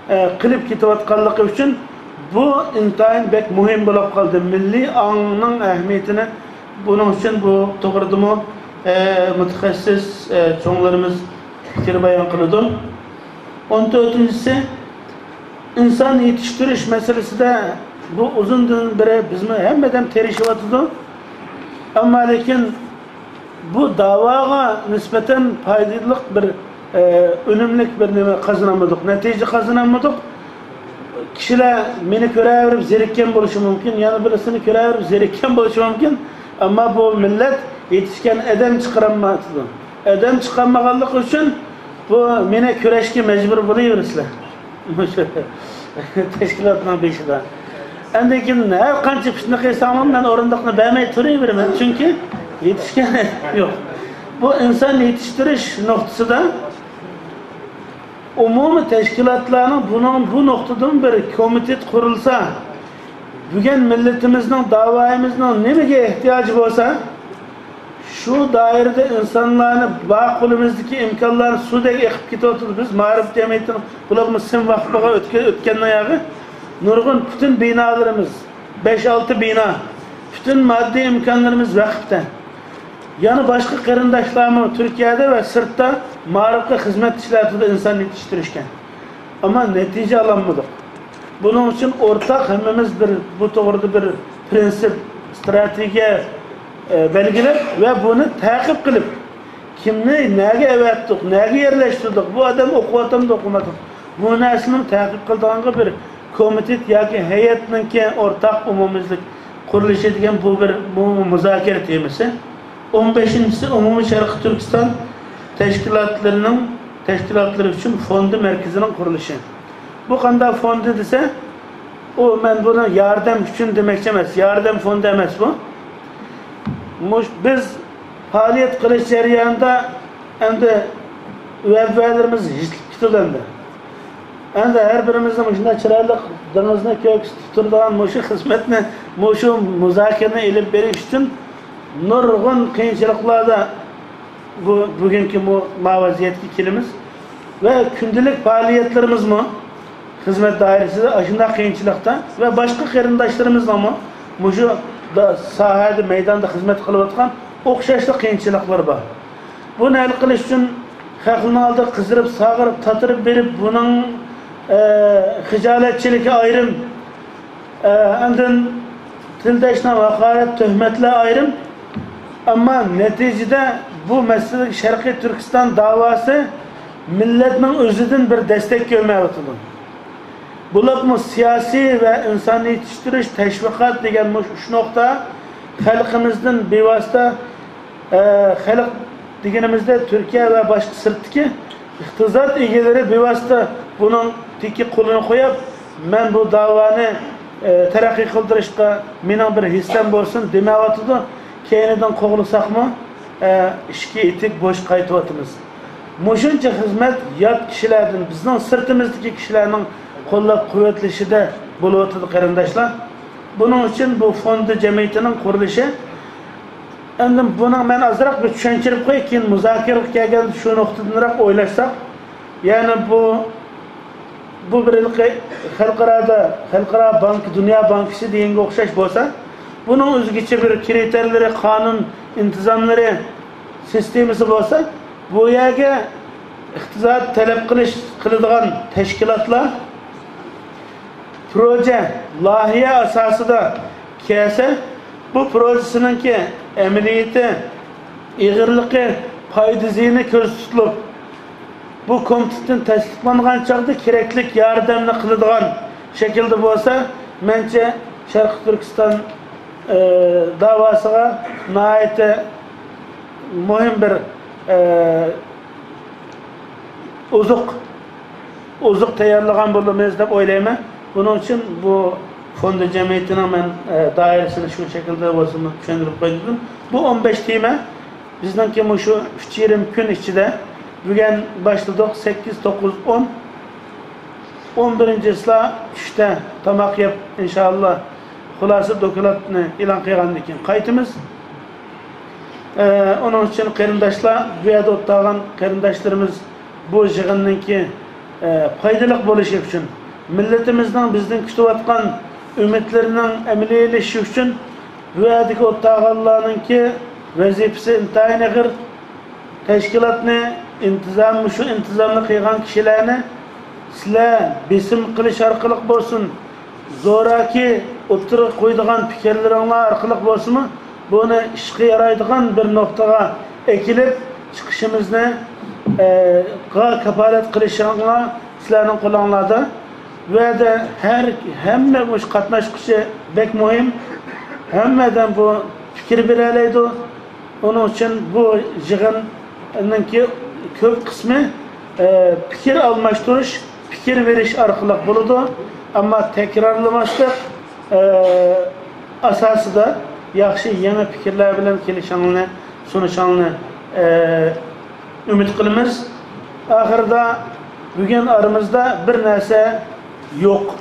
ئە، قىلىپ كېتىۋاتقانلىقى ئۈچۈن بۇ ئىنتايىن بەك مۇھىم بولۇپ قالدى. مىللىي ئاڭنىڭ ئەھمىيىتىنى، بۇنىڭ ئۈچۈن بۇ توغرىدىمۇ، ئە، مۇتەخەسسىس، ئە، چوڭلىرىمىز پىكىر بايان قىلىدۇ. ئون تۆتىنچىسى، ئىنسان يېتىشتۈرۈش مەسىلىسىدە بۇ ئۇزۇندىن بېرى بىزمۇ ھەممە ئادەم تىرىشىۋاتىدۇ. ئەمما لېكىن بۇ داۋاغا نىسبەتەن پايدىلىق بىر، ئە، ئۈنۈملۈك بىر نېمە قازىنالمىدۇق، نەتىجە قازىنالمىدۇق. كىشىلەر مېنى كۆرەۋېرىپ زېرىككەن بولۇشى مۇمكىن، يەنە بىرسىنى كۆرەۋېرىپ زېرىككەن بولۇشى مۇمكىن. ئەمما بۇ مىللەت يېتىشكەن ئادەم چىقىرالمايدۇ. ئادەم چىقارمىغانلىقى ئۈچۈن بۇ مېنى كۆرۈشكە مەجبۇر بولۇۋېرىسىلەر. مۇشۇ تەشكىلاتنىڭ بېشىدا. ئاندىن كېيىن ھەر قانچە پىتنە قىلساڭلار، مەن ئورۇندۇقنى بەرمەي تۇرۇۋېرىمەن، چۈنكى يېتىشكەن يوق. بۇ ئىنسان يېتىشتۈرۈش نۇقتىسىدا ئومۇمىي تەشكىلاتلارنىڭ بۇنىڭ، بۇ نۇقتىدىن بىر كومىتېت قۇرۇلسا، بۈگۈن مىللىتىمىزنىڭ، داۋايىمىزنىڭ نېمىگە ئېھتىياجى بولسا، شۇ دائىرىدە ئىنسانلارنى، بار قولىمىزدىكى ئىمكانلارنى سۇدەك ئېقىپ كېتىۋاتىدۇ. بىز مائارىپ جەمئىيىتىنىڭ، بولۇپمۇ سىم ۋەقپىغا ئۆتكە-، ئۆتكەننىڭ ياغى نۇرغۇن پۈتۈن بىنالىرىمىز، بەش-ئالتە بىنا، پۈتۈن ماددىي ئىمكانلىرىمىز ۋەقىپتە. يەنە باشقا قېرىنداشلارمۇ تۈركىيەدە ۋە سىرتتا مائارىپقا خىزمەت ئىشلەۋاتىدۇ، ئىنسان يېتىشتۈرۈشكە. ئەمما نەتىجە ئالالمىدۇق. بۇنىڭ ئۈچۈن ئورتاق ھەممىمىز بىر، بۇ توغرىدا بىر پىرىنسىپ، ئىستراتېگىيە، ئە، بەلگىلەپ ۋە بۇنى تەقىب قىلىپ، كىمنى نەگە ئەۋەتتۇق، نەگە يەرلەشتۈردۇق، بۇ ئادەم ئوقۇۋاتامدۇ، ئوقۇماتامدۇ، بۇ نەرسىنىمۇ تەقىب قىلىدىغانغا بىر كومىتېت ياكى ھەيئەتنىڭكى ئورتاق ئومۇميۈزلۈك قۇرۇلۇشى دېگەن بۇ بىر، بۇ مۇزاكىرە تېمىسى. ئون بەشىنچىسى، ئومۇمىي شەرقىي تۈركىستان تەشكىلاتلىرىنىڭ، تەشكىلاتلىرى ئۈچۈن فوندى مەركىزىنىڭ قۇرۇلۇشى. بۇ قانداق فوندى دېسە، ئۇ، مەن بۇنى ياردەم ئۈچۈن دېمەكچى ئەمەس، ياردەم فوندى ئەمەس بۇ. مۇش-، بىز پائالىيەت قىلىش جەريانىدا ئەمدى ئەۋۋەللىرىمىز يېتىلىپ كېتىدۇ ئەمدى. ئەمدى ھەر بىرىمىزنىڭ مۇشۇنداق چىرايلىق دېڭىزنى كۆكسىتىپ تۇرىدىغان مۇشۇ خىزمەتنى، مۇشۇ مۇزاكىرىنى ئېلىپ بېرىش ئۈچۈن نۇرغۇن قىيىنچىلىقلاردا بۇ، بۈگۈنكى مۇ-، ما ۋەزىيەتكە كېلىمىز. ۋە كۈندىلىك پائالىيەتلىرىمىزمۇ خىزمەت دائىرىسىدە ئاشۇنداق قىيىنچىلىقتا ۋە باشقا قېرىنداشلىرىمىزنىڭمۇ مۇشۇ دا-، ساھەدە، مەيداندا خىزمەت قىلىۋاتقان ئوخشاشلا قىيىنچىلىقلىرى بار. بۇنى ھەل قىلىش ئۈچۈن خەقنىڭ ئالدىغا قىزىرىپ، ساغىرىپ، تاتىرىپ بېرىپ، بۇنىڭ، ئە، خىجالەتچىلىكى ئايرىم، ئە، ئاندىن تىلداشنىڭ ھاقارەت، تۆھمەتلەر ئايرىم. ئەمما نەتىجىدە بۇ مەسىلىدىكى شەرقىي تۈركىستان داۋاسى مىللەتنىڭ ئۆزىدىن بىر دەستەك كۆرمەيۋاتىدۇ. بولۇپمۇ سىياسىي ۋە ئىنسان يېتىشتۈرۈش، تەشۋىقات دېگەن مۇشۇ ئۈچ نۇقتا خەلقىمىزدىن بىۋاسىتە، ئە، خەلق دېگىنىمىزدە تۈركىيە ۋە باشقا سىرتتىكى ئىقتىساد ئىگىلىرى بىۋاسىتە بۇنىڭ تېكى قولىنى قويۇپ، مەن بۇ داۋانى، ئە، تەرەققىي قىلدۇرۇشقا مېنىڭ بىر ھېسسەم بولسۇن دېمەيۋاتىدۇ. كەينىدىن قوغلىساقمۇ، ئە، ئىشىكى ئېتىك بوش قايتىۋاتىمىز. مۇشۇنچە خىزمەت يات كىشىلەردىن، بىزنىڭ سىرتىمىزدىكى كىشىلەرنىڭ قوللاپ قۇۋۋەتلىشىدە بولۇۋاتىدۇ، قېرىنداشلار. بۇنىڭ ئۈچۈن بۇ فوند جەمئىيىتىنىڭ قۇرۇلۇشى. ئەمدى بۇنىڭ مەن ئازراق بىر چۈشەنچىلىك قوياي، كېيىن مۇزاكىرىگە كەلگەندە شۇ نۇقتىدىنراق ئويلاشساق. يەنى بۇ، بۇ بىر ھېلىقى خەلقئارادا، خەلقئارا بانكا، دۇنيا بانكىسى دېگەنگە ئوخشاش بولسا، بۇنىڭ ئۆزگىچە بىر كرىتېرلىرى، قانۇن، ئىنتىزاملىرى، سىستېمىسى بولسا، بۇ يەرگە ئىقتىساد تەلەپ قىلىش، قىلىدىغان تەشكىلاتلار پروژە، لايىھە ئاساسىدا كەلسە، بۇ پروژېسىنىڭكى ئەمەلىيىتى، ئېغىرلىقى، پايدا زىيىنى كۆزدە تۇتۇلۇپ، بۇ كومىتېتتىن تەستىقلانغان چاغدا كېرەكلىك ياردەمنى قىلىدىغان شەكىلدە بولسا، مەنچە شەرقىي تۈركىستان، ئى، داۋاسىغا ناھايىتى مۇھىم بىر، ئى، ئوزۇق، ئوزۇق تەييارلىغان بولىمىز دەپ ئويلايمەن. بۇنىڭ ئۈچۈن بۇ فوند جەمئىيىتىنىڭ مەن، ئە، دائىرىسىنى شۇ شەكىلدە بولسىمۇ چۈشەندۈرۈپ قويدۇم. بۇ ئون بەش تېما بىزنىڭكى مۇشۇ ئۈچ يېرىم كۈن ئىچىدە، بۈگۈن باشلىدۇق، سەككىز، توققۇز، ئون، ئون بىرىنچى چىسلا چۈشتە تاماق يەپ، ئىنشائاللا، خۇلاسە دوكلاتنى ئېلان قىلغاندىن كېيىن قايتىمىز. ئە، ئۇنىڭ ئۈچۈن قېرىنداشلار، بۇ يەردە ئولتۇرغان قېرىنداشلىرىمىز بۇ يىغىننىڭكى، ئە، پايدىلىق بولۇشى ئۈچۈن، مىللىتىمىزنىڭ بىزدىن كۈتۈۋاتقان ئۈمىدلىرىنىڭ ئەمەلىيلىشىشى ئۈچۈن بۇ يەردىكى ئولتۇرغانلارنىڭكى ۋەزىپىسى ئىنتايىن ئېغىر. تەشكىلاتنى ئىنتىزام، مۇشۇ ئىنتىزامنى قىلغان كىشىلەرنى سىلەر بېسىم قىلىش ئارقىلىق بولسۇن، زوراكى ئوتتۇرىغا قويىدىغان پىكىرلىرىڭلار ئارقىلىق بولسىمۇ، بۇنى ئىشقا يارايدىغان بىر نۇقتىغا ئەكېلىپ چىقىشىمىزنى، ئە، غا كاپالەت قىلىشىڭلار سىلەرنىڭ قولۇڭلاردا. بۇ يەردە ھەر، ھەممە مۇشۇ قاتناشقۇچى بەك مۇھىم. ھەممە ئادەم بۇ پىكىر بېرەلەيدۇ. ئۇنىڭ ئۈچۈن بۇ يىغىننىڭكى كۆپ قىسمى، ئە، پىكىر ئالماشتۇرۇش، پىكىر بېرىش ئارقىلىق بولىدۇ. ئەمما تەكرارلىماسلىق، ئە، ئاساسىدا ياخشى يېڭى پىكىرلەر بىلەن كېلىشىڭلارنى، سۇنۇشۇڭلارنى، ئە، ئۈمىد قىلىمىز. ئاخىرىدا بۈگۈن ئارىمىزدا بىر نەرسە يوق.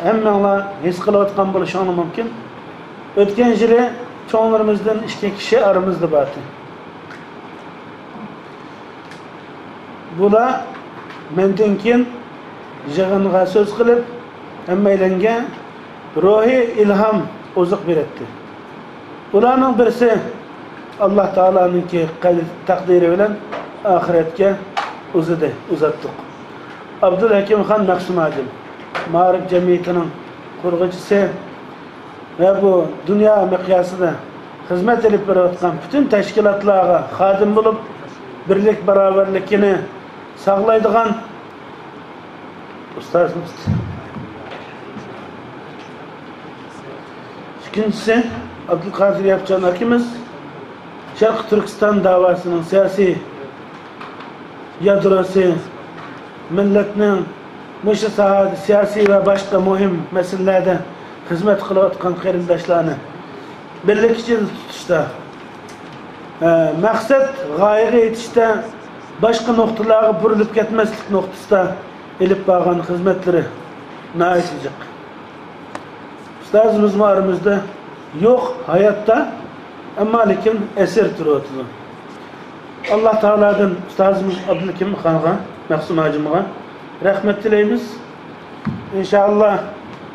ھەممەڭلار ھېس قىلىۋاتقان بولۇشۇڭلار مۇمكىن. ئۆتكەن يىلى چوڭلىرىمىزدىن ئىككى كىشى ئارىمىزدا بار ئىدى. بۇلار مەندىن كېيىن يىغىنغا سۆز قىلىپ، ھەممەيلەنگە روھىي ئىلھام، ئوزۇق بېرەتتى. ئۇلارنىڭ بىرسى ئاللا تائالانىڭكى قەد-، تەقدىرى بىلەن ئاخىرەتكە ئۇزىدى، ئۇزاتتۇق. ئابدۇلھەكىمخان مەخسۇم ھاجىم، مائارىپ جەمئىيىتىنىڭ قۇرغۇچىسى ۋە بۇ دۇنيا مىقياسىدا خىزمەت ئېلىپ بېرىۋاتقان پۈتۈن تەشكىلاتلارغا خادىم بولۇپ، بىرلىك باراۋەرلىكىنى ساقلايدىغان ئۇستازىمىز. ئىككىنچىسى، ئابدۇلقادىر ياپچان ئاكىمىز شەرقىي تۈركىستان داۋاسىنىڭ سىياسىي يادروسى، مىللەتنىڭ مۇشۇ ساھەدە سىياسىي ۋە باشقا مۇھىم مەسىلىلەردە خىزمەت قىلىۋاتقان قېرىنداشلارنى بىرلىك ئىچىدە تۇتۇشتا، ئە، مەقسەت، غايىگە يېتىشتە باشقا نۇقتىلارغا بۇرۇلۇپ كەتمەسلىك نۇقتىسىدا ئېلىپ بارغان خىزمەتلىرى ناھايىتى جىق. ئۇستازىمىزمۇ ئارىمىزدا يوق، ھاياتتا، ئەمما لېكىن ئەسىر تۇرۇۋاتىدۇ. ئاللا تائالادىن ئۇستازىمىز ئابدۇلھەكىم خانغا، مەخسۇم ھاجىمغا رەھمەت تىلەيمىز. ئىنشائاللا،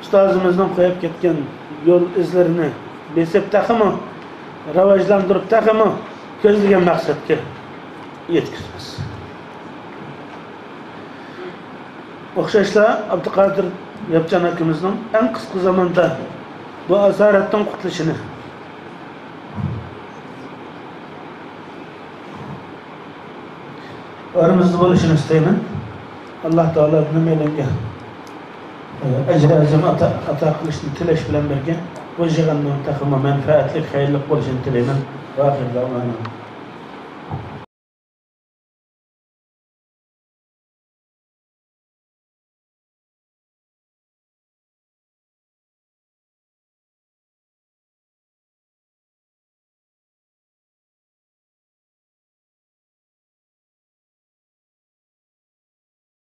ئۇستازىمىزنىڭ قويۇپ كەتكەن يول ئىزلىرىنى بېسىپ، تېخىمۇ راۋاجلاندۇرۇپ، تېخىمۇ كۆزلىگەن مەقسەتكە يەتكۈزىمىز. ئوخشاشلا، ئابدۇقادىر ياپچان ئاكىمىزنىڭ ئەڭ قىسقا زاماندا بۇ ئاسارەتتىن قۇتۇلۇشىنى، ئارىمىزدا بولۇشىنى ئىستەيمەن. ئاللا تائالا ھەممەيلەنگە، ئە، ئەجرى ئەزىم ئاتا، ئاتا قىلىشنى تىلەش بىلەن بىرگە، بۇ يىغىننىڭ تېخىمۇ مەنپەئەتلىك، خەيرلىك بولۇشىنى تىلەيمەن. ۋە ئاخىر دەۋانا.